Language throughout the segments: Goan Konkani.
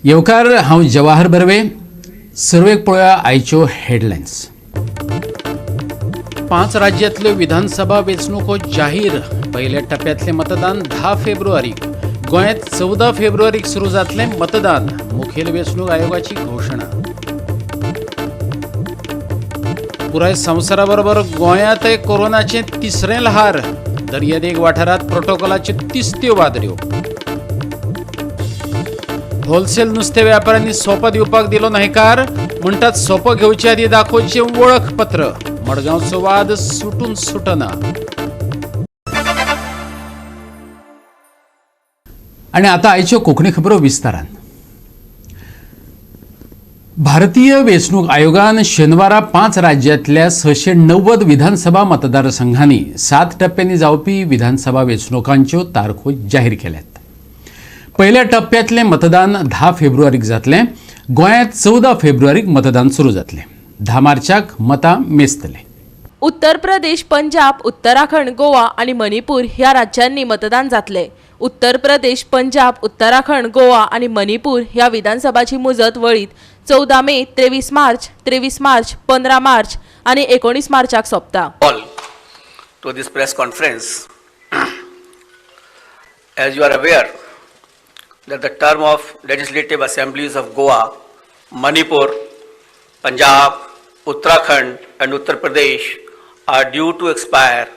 येवकार, हांव जवाहर बर्वे. सुरवेक पळोवया आयच्यो हेडलायन्स. 5 राज्यांतल्यो विधानसभा वेंचणुको जाहीर. पयल्या टप्प्यांतलें मतदान 10 फेब्रुवारीक. गोंयांत 14 फेब्रुवारीक सुरू जातलें मतदान. मुखेल वेंचणूक आयोगाची घोशणा. पुराय संवसारा बरोबर गोंयांतय कोरोनाचें तिसरें ल्हार. दर्यादेग वाठारांत प्रोटोकॉलाच्यो तिसत्यो वादऱ्यो. होलसेल नुस्तें व्यापाऱ्यांनी सोपो दिवपाक दिलो न्हयकार. म्हणटात सोपो घेवचे आदीं दाखोवचें वळखपत्र. मडगांवचो वाद सुटून सुटना. आनी आतां आयच्यो कोंकणी खबरो विस्तारान. भारतीय वेंचणूक आयोगान शेनवारा 5 राज्यांतल्या 690 विधानसभा मतदारसंघांनी 7 टप्प्यांनी जावपी विधानसभा वेंचणुकांच्यो तारखो जाहीर केल्यात. पयल्या टप्प्यांतलें मतदान 10 फेब्रुवारीक जातलें. गोंयांत 14 फेब्रुवारीक मतदान सुरू जातलें. 10 मार्चाक मतां मेजतले. उत्तर प्रदेश, पंजाब, उत्तराखंड, गोवा आनी मणिपूर ह्या राज्यांनी मतदान जातले. उत्तर प्रदेश, पंजाब, उत्तराखंड, गोवा आनी मणिपूर ह्या विधानसभाची मुजत वळीत 14 मे, 23 मार्च, 23 मार्च, 15 मार्च आनी 19 मार्चाक सोंपता. All to this press conference. As you are aware that the term of legislative assemblies of Goa, Manipur, Punjab, Uttarakhand and Uttar Pradesh are due to expire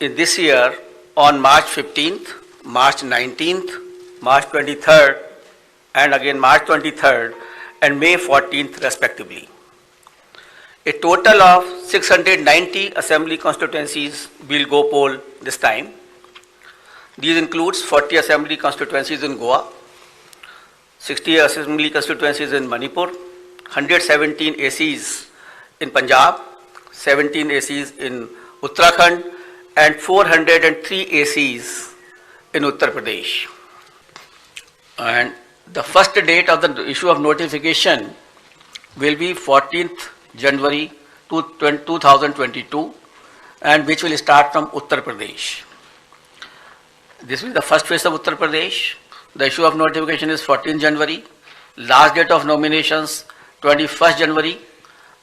in this year on March 15th, March 19th, March 23rd and again March 23rd and May 14th respectively. A total of 690 assembly constituencies will go poll this time. These includes 40 assembly constituencies in Goa, 60 assembly constituencies in Manipur, 117 ACs in Punjab, 17 ACs in Uttarakhand, and 403 ACs in Uttar Pradesh. And the first date of the issue of notification will be 14th January 2022, and which will start from Uttar Pradesh. This will be the first phase of Uttar Pradesh. The issue of notification is 14th January. Last date of nominations 21st January.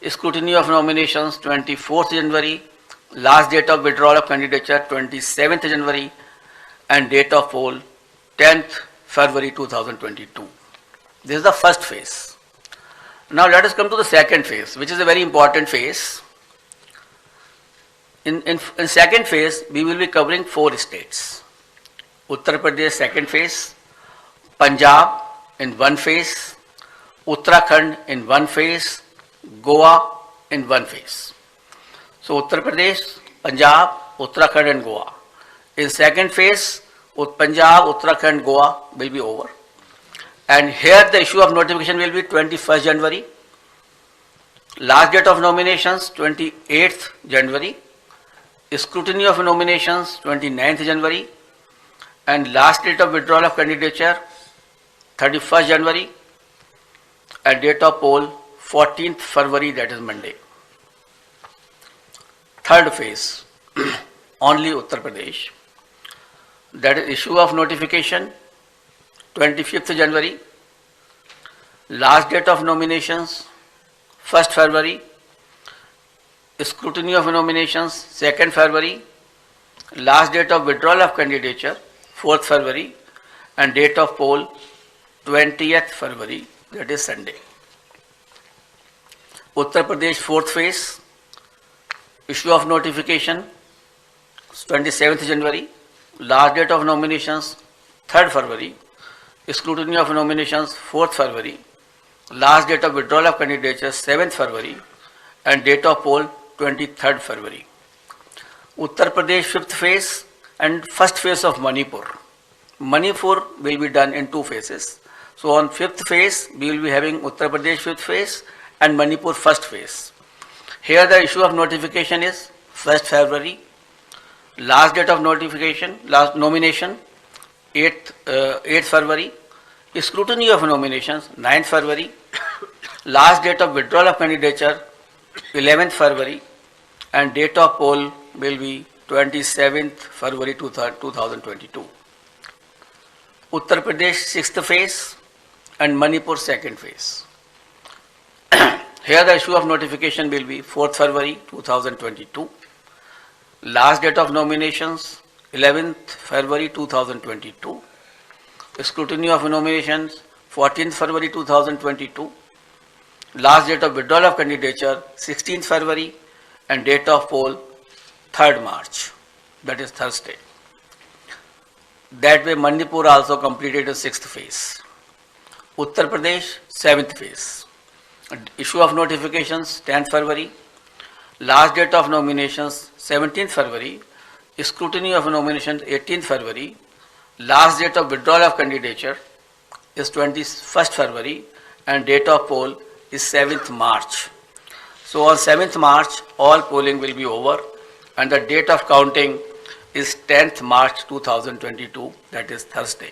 Scrutiny of nominations 24th January. Last date of withdrawal of candidature 27th January, and date of poll 10th February 2022. This is the first phase. Now let us come to the second phase, which is a very important phase. In second phase, we will be covering 4 states. Uttar Pradesh second phase, Punjab in 1 phase, Uttarakhand in 1 phase, Goa in 1 phase. So Uttar Pradesh, Punjab, Uttarakhand and Goa. In second phase, Punjab, Uttarakhand, Goa will be over. And here the issue of notification will be 21st January. Last date of nominations 28th January. Scrutiny of nominations 29th January. And last date of withdrawal of candidature 31st January. And date of poll 14th February, that is Monday. Third phase, only Uttar Pradesh. That is issue of notification 25th January, last date of nominations 1st February, scrutiny of nominations 2nd February, last date of withdrawal of candidature 4th February, and date of poll 20th February, that is Sunday. Uttar Pradesh fourth phase, issue of notification 27th January, last date of nominations 3rd February, scrutiny of nominations 4th February, last date of withdrawal of candidature 7th February, and date of poll 23rd February. Uttar Pradesh fifth phase and first phase of Manipur. Manipur will be done in 2 phases. So on fifth phase, we will be having Uttar Pradesh fifth phase and Manipur first phase. Here the issue of notification is 1st February, last date of notification, last nomination 8th February, scrutiny of nominations 9th February, last date of withdrawal of candidature 11th February, and date of poll will be 27th February 2022. Uttar Pradesh 6th phase and Manipur second phase. Here the issue of notification will be 4th February 2022. Last date of nominations 11th February 2022. Scrutiny of nominations 14th February 2022. Last date of withdrawal of candidature 16th February and date of poll 3rd March, that is Thursday. That way Manipur also completed the 6th phase. Uttar Pradesh 7th phase. Issue of notifications 10th February. Last date of nominations 17th February. Scrutiny of nominations 18th February. Last date of withdrawal of candidature is 21st February and date of poll is 7th March. So on 7th March all polling will be over and the date of counting is 10th March 2022, that is Thursday.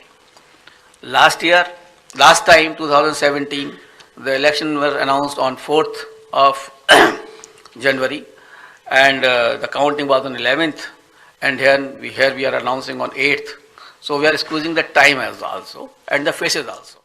Last time 2017, the election was announced on 4th of January and the counting was on 11th, and here we are announcing on 8th. So we are squeezing the time as also and the faces also.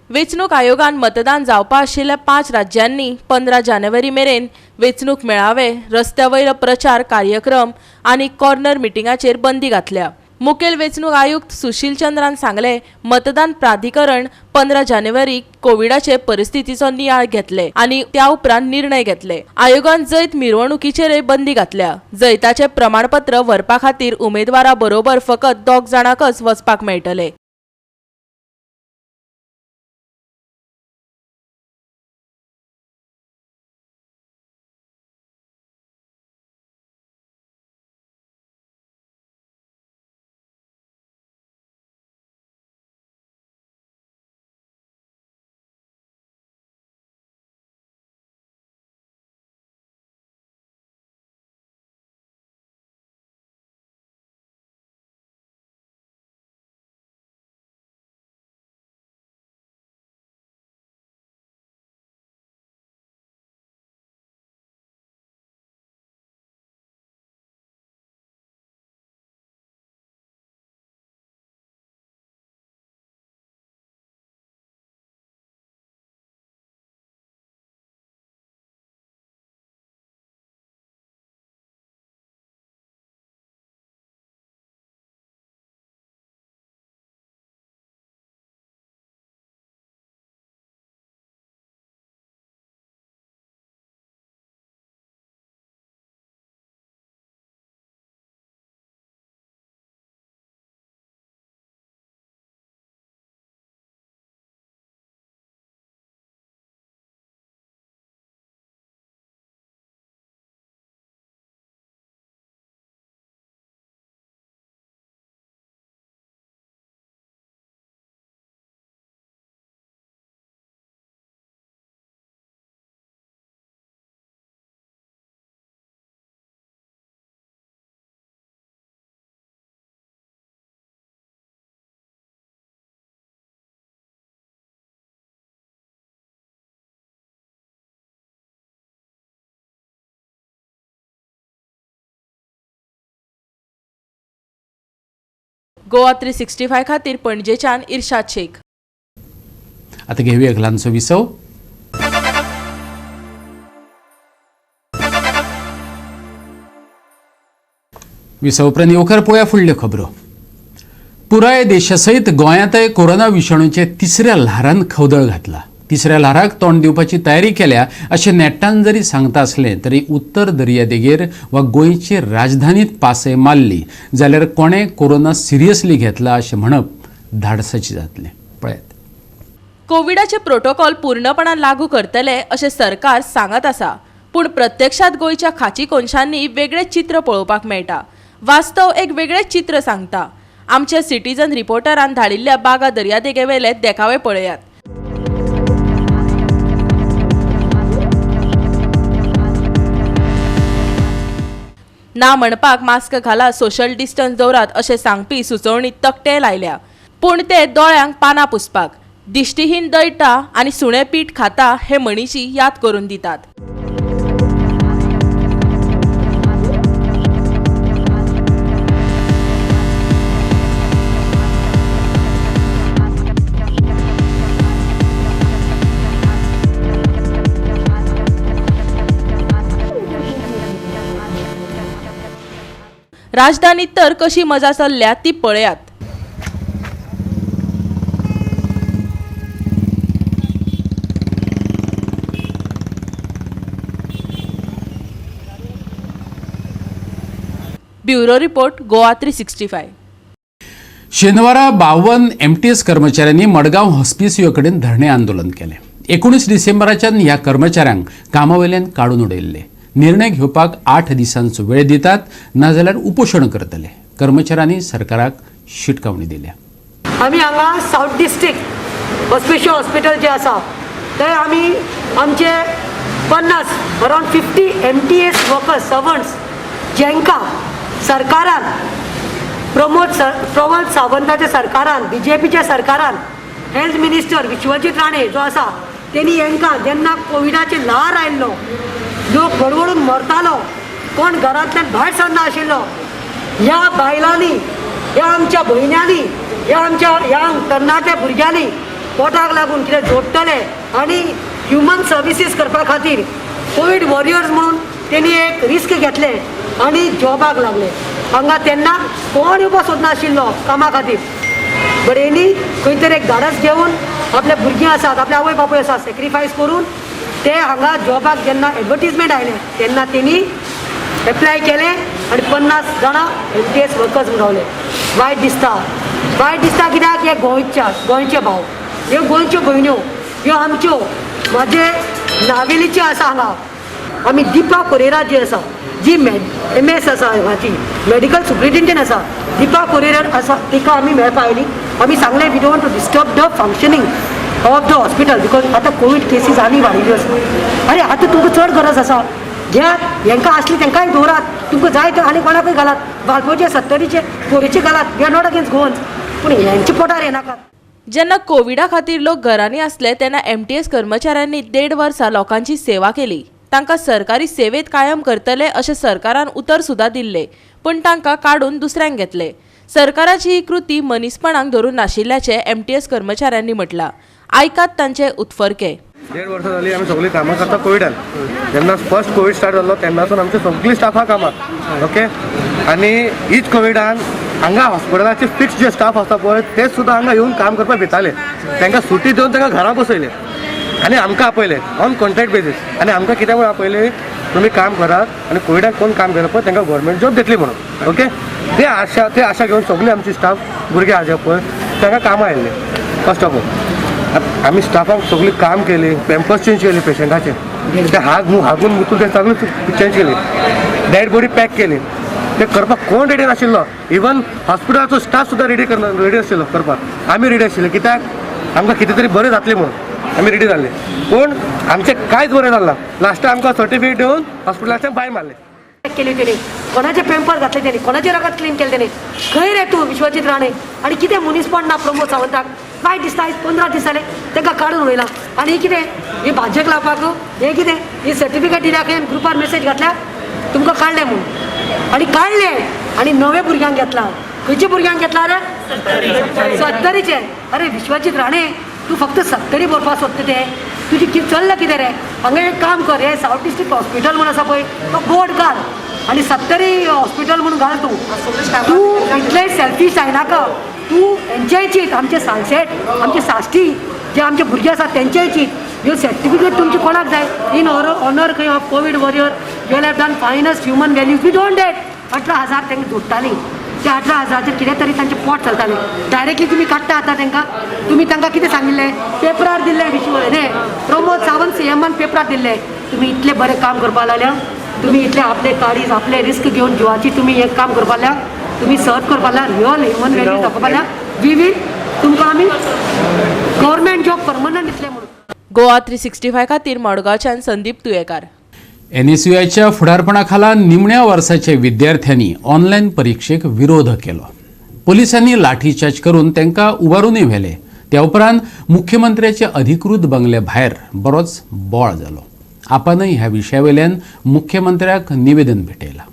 वेंचणूक आयोगान मतदान जावपा आशिल्ल्या 5 राज्यांनी 15 जानेवारी मेरेन वेंचणूक मेळावे, रस्त्या वयलो प्रचार कार्यक्रम आनी कॉर्नर मिटिंगाचेर बंदी घातल्या. मुखेल वेंचणूक आयुक्त सुशील चंद्रान सांगले, मतदान प्राधिकरण 15 जानेवारी कोविडाचे परिस्थितीचो नियाळ घेतले आनी त्या उपरांत निर्णय घेतले. आयोगान जैत मिरवणुकीचेरय बंदी घातल्या. जैताचे प्रमाणपत्र व्हरपा खातीर उमेदवारा बरोबर फकत 2 जाणांकच वचपाक मेळटले. गोवा 365 खातीर पणजेच्यान इर्शाद शेख. आता घेऊया एक ल्हानसो विसव. विसव उपरांत येवकार पळोवया फुडल्यो खबरो. पुराय देशासयत गोंयांतय कोरोना विशाणूचे तिसऱ्या ल्हारान खवदळ घातला. तिसऱ्या ल्हाराक तोंड दिवपाची तयारी केल्या अशें नेटान जरी सांगता आसलें तरी उत्तर दर्यादेगेर वा गोंयचे राजधानीत पासय मारली जाल्यार कोणें कोरोना सिरियसली घेतला अशें म्हणप धाडसाचें जातलें. पळयात, कोविडाचे प्रोटोकॉल पूर्णपणान लागू करतले अशें सरकार सांगत आसा, पूण प्रत्यक्षात गोंयच्या खाची कोनशांनी वेगळें चित्र पळोवपाक मेळटा. वास्तव एक वेगळें चित्र सांगता. आमच्या सिटीजन रिपोर्टरान धाडिल्ल्या बागा दर्यादेगेवेले देखावे पळयात. ना म्हणपाक मास्क घाला, सोशल डिस्टन्स दवरात अशें सांगपी सुचोवणी तकटे लायल्या, पूण ते दोळ्यांक पानां पुसपाक, दिश्टीहीन दळटा आनी सुणें पीठ खाता हे म्हणीची याद करून दितात. राजधानीत तर कशी मजा चल्ल्या ती पळयात. Bureau report, Goa 365. शेनवारा 52 MTS कर्मचाऱ्यांनी मडगांव हॉस्पिसियो कडेन धरणे आंदोलन केलें. 19 डिसेंबराच्यान ह्या कर्मचाऱ्यांक कामावयल्यान काडून उडयल्ले. निर्णय घेवपाक 8 दिसांचो वेळ दितात, नाजाल्यार उपोशण करतले. कर्मचाऱ्यांनी सरकाराक शिटकावणी दिल्या. आमी हांगा सावथ डिस्ट्रिक्ट हॉस्पिशियो हॉस्पिटल जे आसा थंय आमी आमचे 50 अरावंड 50 MTS workers servants जेंकां सरकारान प्रमोद सावंताच्या सरकारान, BJPच्या सरकारान हेल्थ मिनिस्टर विश्वजीत राणे जो आसा तेणी हेंकां जेन्ना कोविडाचें ल्हार आयिल्लो, लोक गडगडून मरतालो, कोण घरांतल्यान भायर सरना आशिल्लो, ह्या बायलांनी, ह्या आमच्या भयण्यांनी, ह्या आमच्या ह्या तरणाट्या भुरग्यांनी पोटाक लागून कितें जोडटले आनी ह्युमन सर्विसीस करपा खातीर कोवीड वॉरियर्स म्हणून तेणी एक रिस्क घेतले आनी जॉबाक लागले. हांगा तेन्ना कोण येवपाक सोदनाशिल्लो कामा खातीर, बट हेणी खंय तरी एक धाडस घेवन आपल्या भुरगीं आसात, आपले आवय बापूय आसात, सॅक्रिफायस करून ते हांगा जॉबाक जेन्ना एडवर्टीजमेंट आयलें तेन्ना तेणी एप्लाय केलें आनी 50 जाणां MTS workers म्हूण रावले. वायट दिसता, वायट दिसता कित्याक हे गोंयचे भाव, ह्यो गोंयच्यो भयण्यो, ह्यो आमच्यो, म्हाजे नावेलीच्यो आसा. हांगा आमी दीपा कोरेरा जी आसा, जी MS आसा, हाची मेडिकल सुप्रिटेंडंट आसा, दीपा कोरेरा आसा, तिका आमी मेळपा आयली. आमी सांगलें we don't want to disturb the functioning of the hospital because आतां कोवीड केसीस आनी वाडिल्ल्यो आसा. आरे आतां तुमकां चड गरज आसा, घेयात, हेंकां आसली तेंकांय दवरात, तुमकां जाय तर आनी कोणाकूय घालात, वाळपयचे, सत्तरीचे, कोरेचे घालात, we are not against Goans, पूण हेंच्या पोटार येनाकात. जेन्ना कोविडा खातीर लोक घरांनी आसले तेन्ना MTS कर्मचाऱ्यांनी 1.5 वर्सां लोकांची सेवा केली. तांकां सरकारी सेवेत कायम करतले अशें सरकारान उतर सुद्दां दिल्लें, पूण तांकां काडून दुसऱ्यांक घेतले. सरकाराची ही कृती मनीसपणाक धरून नाशिल्ल्याचें MTS कर्मचाऱ्यांनी म्हटलां. आयकात तांचे उत्फर्के. 1.5 वर्सां जाली आमी सगळीं कामां करता कोविडान. जेन्ना फर्स्ट कोवीड स्टार्ट जाल्लो तेन्नासून आमची सगळीं स्टाफा कामां, ओके. आनी हीच कोविडान हांगा हॉस्पिटलाचे फिक्स जे स्टाफ आसता पळय ते सुद्दां हांगा येवन काम करपाक भिताले. तांकां सुटी दिवन तांकां घरा बसयले आनी आमकां आपयले ऑन कॉन्ट्रॅक्ट बेजीस. आनी आमकां कित्याक म्हणून आपयले, तुमी काम करात आनी कोविडाक कोण काम करता पळय तांकां गव्हर्मेंट जॉब दितली म्हणून, ओके. ते आशा घेवन सगळी आमची स्टाफ भुरगे आसा पळय तांकां कामां आयिल्ले. फर्स्ट ऑफ ऑल आमी स्टाफाक सगळी काम केली, पेम्पर्स चेंज केली पेशंटाचे, ते हागून मुतून ते सगळी चेंज केली, डेड बॉडी पॅक केली. ते करपाक कोण रेडी नाशिल्लो, इवन हॉस्पिटलाचो स्टाफ सुद्दां रेडी आशिल्लो करपाक. आमी रेडी आशिल्ले कित्याक आमकां कितें तरी बरें जातलें म्हणून आमी रेडी जाल्ले, पूण आमचें कांयच बरें जालें ना. लास्टाक आमकां सर्टिफिकेट दिवन हॉस्पिटलाच्यान भायर मारले. केली तेणी, कोणाचे पेंपर घातले तेणी, कोणाचे रगत क्लीन केलें तेणी. खंय रे तूं विश्वजीत राणे? आनी कितें मनीसपण ना प्रमोद सावंताक. वायट दिसता. आयज 15 दीस जाले तांकां काडून उडयलां आनी ही कितें ही भाजयेक लावपाक, हें कितें ही सर्टिफिकेट दिल्या खंय ग्रुपार मेसेज घातल्या तुमकां काडलें म्हूण, आनी काडलें आनी नवे भुरग्यांक घेतला. खंयच्या भुरग्यांक घेतला रे? सत्तरीचे. अरे विश्वजीत राणे, तूं फक्त सत्तरी भरपाक सोदता ते, तुजी कितें चल्लां कितें रे? हांगा एक काम कर, हें सावथ डिस्ट्रिक्ट हॉस्पिटल म्हूण आसा पळय तो बोर्ड घाल आनी सत्तरी हॉस्पिटल म्हूण घाल. तूं तूं इतलें सेल्फीश जायनाका. तूं हेंचेय चीत, आमचे सालसेट, आमचे साश्टी जे आमचे भुरगे आसात तेंचेय चीत. ह्यो सर्टिफिकेट तुमचे कोणाक जाय? इन ऑनर खंय of Covid warrior, you have done finest human values. We don't that. 18,000 तांकां जोडटालीं, त्या 18,000चेर कितें तरी तांचें पोट चलतालें. डायरेक्टली तुमी काडटा आतां तांकां. तुमी तांकां कितें सांगिल्लें? पेपरार दिल्लें विश्व न्ही, प्रमोद सावंत CMन पेपरार दिल्लें तुमी इतलें बरें काम करपाक लागल्या, तुमी इतलें आपले काळीज आपले रिस्क घेवन जिवाची तुमी हें काम करपाक लागल्या, तुमी सर्व करपाक लागल्या, रियल ह्युमन व्हॅल्यूज दाखोवपाक लागल्या. We will तुमकां आमी गव्हर्मेंट जॉब परमनंट दितले म्हणून. गोवा 365 खातीर मडगांवच्यान संदीप तुयेकार. NSUIच्या फुडारपणाखाला निमण्या वर्साच्या विद्यार्थ्यांनी ऑनलायन परीक्षेक विरोध केलो. पोलिसांनी लाठीचार्ज करून तांकां उबारूनय व्हेले. त्या उपरांत मुख्यमंत्र्याच्या अधिकृत बंगल्या भायर बरोच बोळ जालो. आपणय ह्या विशया वयल्यान मुख्यमंत्र्याक निवेदन भेटयलां.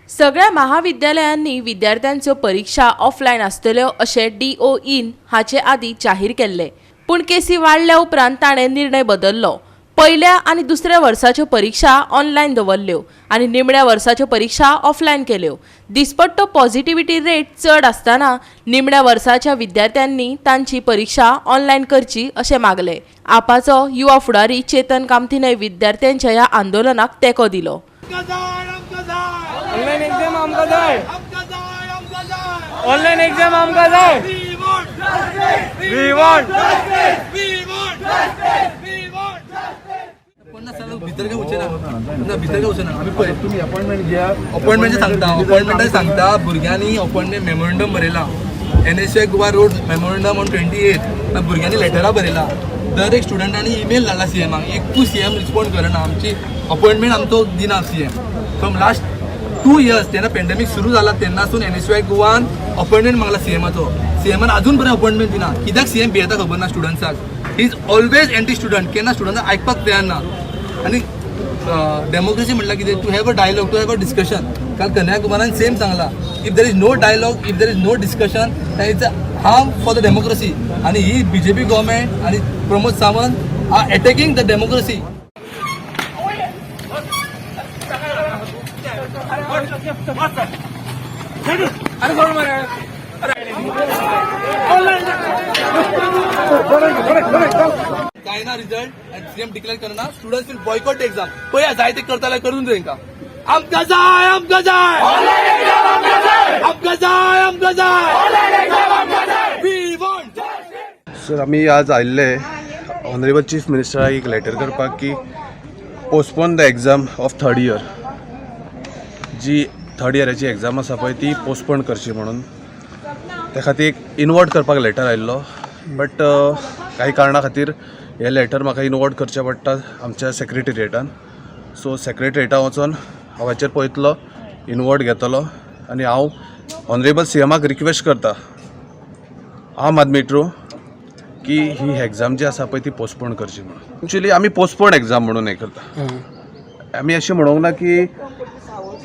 सगळ्या महाविद्यालयांनी विद्यार्थ्यांच्यो परीक्षा ऑफलायन आसतल्यो अशें डीओईन हाचे आदीं जाहीर केल्ले, पूण केसी वाडल्या उपरांत ताणें निर्णय बदल्लो. पयल्या आनी दुसऱ्या वर्साच्यो परीक्षा ऑनलायन दवरल्यो आनी निमण्या वर्साच्यो परीक्षा ऑफलायन केल्यो. दिसपट्टो पॉझिटिव्हिटी रेट चड आसतना निमण्या वर्साच्या विद्यार्थ्यांनी तांची परीक्षा ऑनलायन करची अशें मागलें. आपाचो युवा फुडारी चेतन कामतीनय विद्यार्थ्यांच्या ह्या आंदोलनाक तेंको दिलो. ऑनलायन एक्झाम आमकां जाय, ऑनलायन एक्झाम आमकां जाय. We want. भितर काय वचना ना, भितर काय वचना. आमी पळय तुमी अपॉइंटमेंट घ्या. अपॉइंटमेंट सांगता, अपॉइंटमेंट सांगता. भुरग्यांनी अपॉइंटमेंट मेमोरंडम बरयला, NSA Goa road memorandum on 28. भुरग्यांनी लेटरां बरयला, दर एक स्टुडंटांनी ईमेल धाडला सीएमाक, एकूय सीएम रिस्पॉन्ड करना. आमची अपॉइंटमेंट आमचो दिना सीएम फ्रॉम लास्ट 2 इयर्स. जेन्ना पेंडेमीक सुरू जाला तेन्नासून एनएसयूआय गोवान अपॉइंटमेंट मागला सीएमाचो. सीएमान अजून पर्यंत अपॉइंटमेंट दिना. कित्याक सीएम भियेता खबर ना स्टुडंट्साक. He is always anti student, केन्ना स्टुडंटाक आयकपाक तयार ना. आनी डेमोक्रेसी म्हटल्यार कितें? To have a dialogue, to have a discussion. काल कन्याकुमारान सेम सांगला, if there is no dialogue, if there is no discussion, it's a harm for the democracy. आनी ही बीजेपी गव्हर्मेंट आनी Pramod Sawant are attacking the democracy. काय ना रिजल्ट सीएम डिक्लेअर करना, स्टुडंट्स will boycott exam. पळया जाय ते करता करून तेंका. आमकां जाय, आमकां जाय, आमकां जाय, आमकां जाय. We want. Sir, आमी आज आयिल्ले ऑनरेबल चीफ मिनिस्टराक एक लेटर करपाक की postpone the exam of third year. Ji third इयराची exam आसा पळय ती पोस्टपोन करची म्हणून. त्या खातीर एक इनवर्ट करपाक लेटर आयिल्लो, बट काही कारणा खातीर हें लेटर म्हाका इनवर्ट करचें पडटा आमच्या सेक्रेटेरिएटान. सो सेक्रेटेरिएटा वचोन हांव हाचेर पळयतलो, इनवर्ट घेतलो आनी हांव ऑनरेबल सी एमाक रिक्वेस्ट करता आम आदमी ट्रू की ही एग्जाम जी आसा पळय ती पोस्टपोन करची म्हणून. एक्चुली आमी पोस्टपोन एग्जाम म्हणून हें करता. आमी अशें म्हणूंक ना की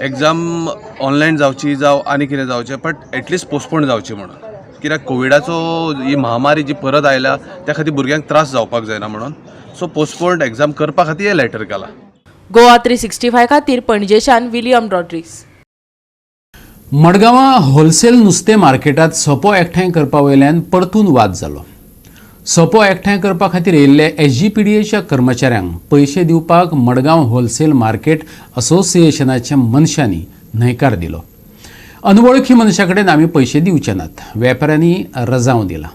एग्जाम ऑनलायन जावची जावं आनी कितें जावचें, बट एटलिस्ट पोस्टपोन जावची म्हणून. कित्याक कोविडाचो ही महामारी जी परत आयल्या त्या खातीर भुरग्यांक त्रास जावपाक जायना म्हणून. सो पोस्टपोन एग्जाम करपा खातीर हें लेटर केलां. गोवा 365 खातीर पणजेच्यान विलियम रॉड्रिग्स. मडगांवां होलसेल नुस्तें मार्केटांत सोपो एकठांय करपा वयल्यान परतून वाद जालो. सोपो एकठांय करपा खातीर येयल्ले एसजीपीडीएच्या कर्मचाऱ्यांक पयशे दिवपाक मडगांव होलसेल मार्केट असोसिएशनाच्या मनशांनी न्हयकार दिलो. अनवळखी मनशा कडेन आमी पयशे दिवचे नात, वेपाऱ्यांनी रजांव दिला.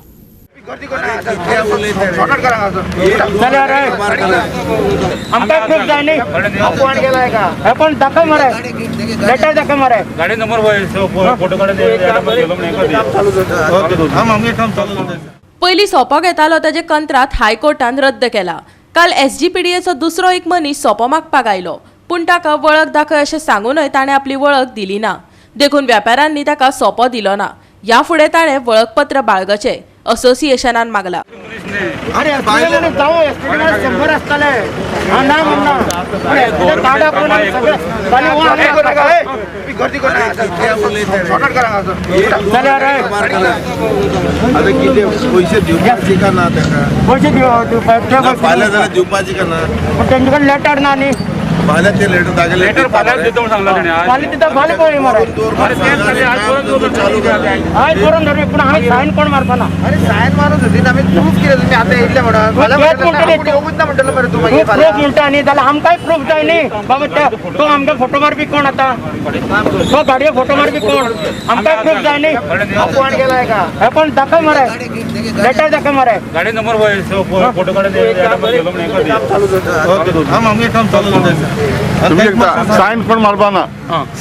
आमकां प्रूफ जाय न्ही, पण दाखय मरे, लेटर दाखय मरे. गाडी नंबर फोटो काडून. पयलीं सोपो घेतालो ताजें कंत्राट हायकोर्टान रद्द केला. काल एसजीपीडीएचो दुसरो एक मनीस सोपो मागपाक आयलो, पूण ताका वळख दाखय अशें सांगूनय ताणें आपली वळख दिली ना. देखून व्यापाऱ्यांनी ताका सोपो दिलो ना. ह्या फुडें ताणें वळखपत्र बाळगचें असोसिएशनान मागला. अरे जावं आसतले ना म्हणना. पयशे दिवपाची का ना ताका? पयशे फाल्यां जाल्यार दिवपाची का ना? पण तेंचे कडेन लेटर ना न्ही. फाल्यां ते लेटर दाखयले, लेटर फाल्यां दिता म्हूण सांगला तेणें. फाल्यां दिता, फाल्यां पळय मरे. चालू कर. आयज बरोवन धरले, पूण हांवें सायन कोण मारपाना. अरे सायन मारून सुद्दां आमी प्रूफ केलें तुमी आतां येयल्ले म्हणून. फाल्यां येवंकूच ना म्हणटलो मरे तूं मागीर. प्रूफ म्हणटा न्ही जाल्यार आमकांय प्रूफ जाय न्ही बाबा. तो आमकां फोटो मारपी कोण आतां? तो गाडये फोटो मारपी कोण? आमकांय प्रूफ जाय न्ही. अपॉइंट केला का? पण दाखय मरे, लेटर दाखय मरे. गाडी नंबर फोटो काडून. सायन कोण मारपाना,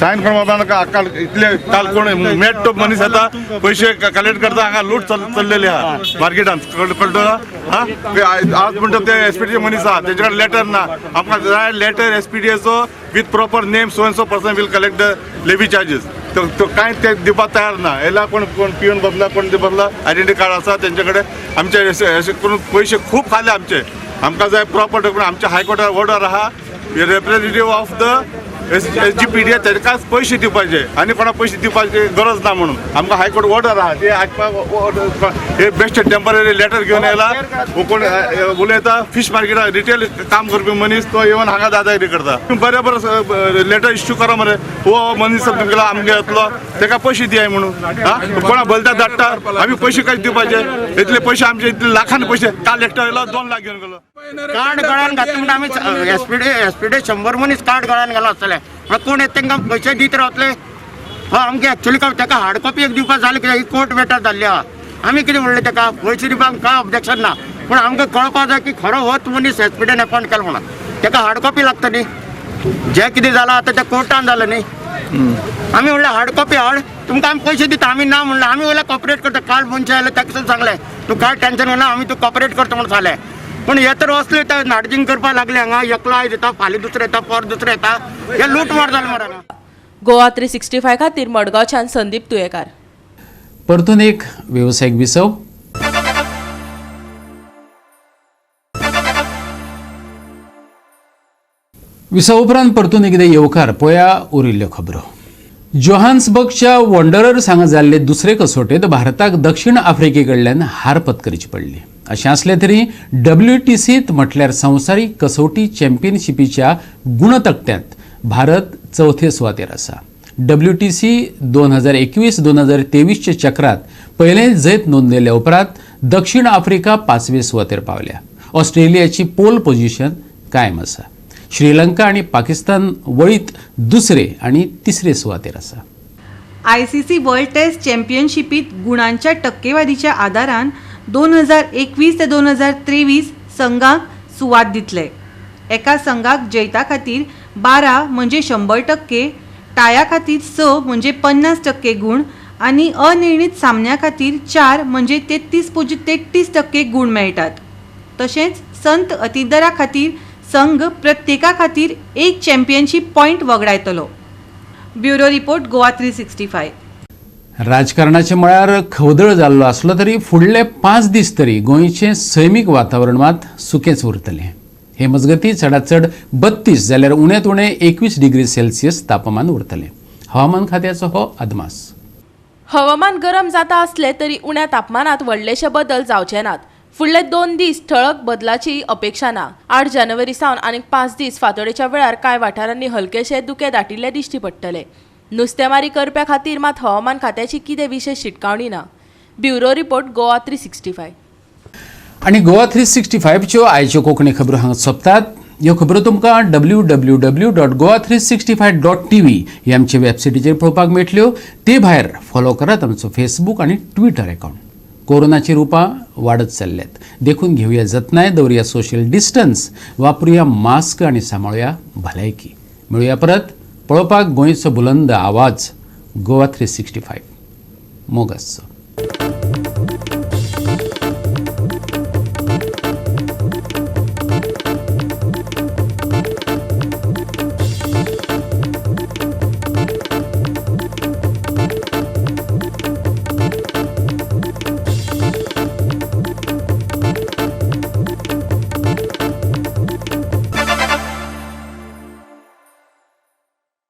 सायन कोण मारपाना. काल इतले काल कोण मेट तो मनीस आता पयशे कलेक्ट करता. हांगा लूट चल्लेली आहा मार्केटान, कळटलो हा. आज म्हणटा ते एसपीडीचे मनीस आहा, तेजे कडेन लेटर ना. आमकां जाय letter एसपीडीएचो with proper name, so and so person will collect the levy charges. तो कांय ते दिवपाक तयार ना. येयला कोण कोण पिवन बसला, कोण ते बसला, आयडेंटी कार्ड आसा तेंचे कडेन. आमचे अशें करून पयशे खूब खाले आमचे. आमकां जाय प्रॉपर डॉक्युमेंट. आमच्या हायकोर्टार ऑर्डर आहा, representative of the SGPDA तांकांच पयशे दिवपाचे आनी कोणाक पयशे दिवपाची गरज ना म्हणून आमकां हायकोर्ट ऑर्डर आहा. ते आयकपाक हे बेश्टे टेंपररी लेटर घेवन येयला. कोण उलयता फिश मार्केटार रिटेल काम करपी मनीस तो येवन हांगा दादागिरी करता. बरें बरें लेटर इश्यू करा मरे. हो मनीस तुमगेलो आमगेर येतलो ताका पयशे दियाय म्हणून. आं कोणा बलता धाडटा, आमी पयशे कशे दिवपाचे? इतले पयशे आमचे, इतले लाखान पयशे. काल एकटो येयलो 2 लाख घेवन गेलो. कार्ड गळ्यान घातले म्हणटा आमी एसपीडी 100 मनीस कार्ड गळ्यान घाला आसतले. कोण येता तांकां पयशे दीत रावतले. हय आमगे एक्चुली ताका हार्ड कॉपी एक दिवपाक जालें कित्याक ही कोर्ट मॅटर जाल्ली आहा. आमी कितें म्हणलें ताका पयशे दिवपाक कांय ऑब्जेक्शन ना, पूण आमकां कळपाक जाय की खरो होच मनीस एसपीडीन अपॉयंट केलो म्हणून. ताका हार्ड कॉपी लागता न्ही. जें कितें जालां आतां तें कोर्टान जालें न्ही. आमी म्हणलें हार्ड कॉपी हाड, तुमकां आमी पयशे दिता. आमी ना म्हणलें, आमी वयल्यान कॉपरेट करता. काल मनशां आयले ताका सुद्दां सांगलें तूं कांय टेंशन घेना, आमी तूं कॉपरेट करता म्हणून सांगलें. पूण हे तर असले ते नाटजींग करपाक लागले. हांगा एकलो आयज येता, फाल्यां दुसरो येता, पर दुसरो येता. हे लूटमार जाले मरे हांगा. गोवा 365 खातीर मडगांवच्यान संदीप तुयेकार. परतून एक वेवसायीक विसव. विसव उपरांत परतून एकदां येवकार. पळया उरिल्ल्यो खबरो. जोहान्सबर्गच्या वॉन्डरर्स हांगा जाल्ले दुसरे कसोटेंत भारताक दक्षिण आफ्रिके कडल्यान हार पत्करची पडली. अशें आसलें तरी WTCत म्हटल्यार संवसारीक कसोटी चॅम्पियनशिपीच्या गुणतकट्यांत भारत चवथे सुवातेर आसा. WTC 2021-2023 चक्रांत पयलें जैत नोंदयल्या उपरांत दक्षिण आफ्रिका 5वे सुवातेर पावल्या. ऑस्ट्रेलियाची पोल पोझिशन कायम आसा. श्रीलंका आनी पाकिस्तान वळीत दुसरे आनी तिसरे सुवातेर आसा. ICC world टेस्ट चॅम्पियनशिपीत गुणांच्या टक्केवारीच्या आदारान 2021 ते 2023 संघांक सुवात दितले. एका संघाक जैता खातीर 12 म्हणजे 100%, टाया खातीर 6 म्हणजे 50% गुण आनी अनिर्णीत सामन्या खातीर 4 म्हणजे 33.33% गुण मेळटात. तशेंच संत अतिदरा खातीर संघ प्रत्येका खातीर 1 चॅम्पियनशीप पॉयंट वगडायतलो. Bureau report, Goa 365. राजकारणाच्या मळार खवदळ जाल्लो आसलो तरी फुडले 5 दीस तरी गोंयचें सैमीक वातावरण मात सुकेंच उरतलें. हे मजगतीं चडांत चड 32 जाल्यार उण्यांत उणें 21 डिग्री सेल्सियस तापमान उरतलें. हवामान खात्याचो हो अदमास. हवामान गरम जाता आसलें तरी उण्या तापमानात व्हडलेशे बदल जावचे नात. फुडले 2 दीस ठळक बदलाची अपेक्षा ना. 8 जानेवारी सावन आनीक 5 दीस फांतोडेच्या वेळार कांय वाठारांनी हलकेशे दुखे दाटिल्ले दिश्टी पडटले. नुस्तेमारी करप्या खातीर मात हवामान खात्याची कितें विशेश शिटकावणी ना. Bureau report, Goa 365. आनी गोवा 365च्यो आयच्यो कोंकणी खबरो हांगा सोंपतात. ह्यो खबरो तुमकां www.goa365.tv ही आमचे वेबसायटीचेर पळोवपाक मेळटल्यो. ते भायर फॉलो करात आमचो फेसबूक आनी ट्विटर अकावंट. कोरोनाची रुपां वाडत चल्ल्यात, देखून घेवया जतनाय, दवरुया सोशल डिस्टन्स, वापरुया मास्क आनी सांबाळुया भलायकी. मेळुया परत पळोवपाक गोंयचो बुलंद आवाज गोवा 365. मोग आसचो.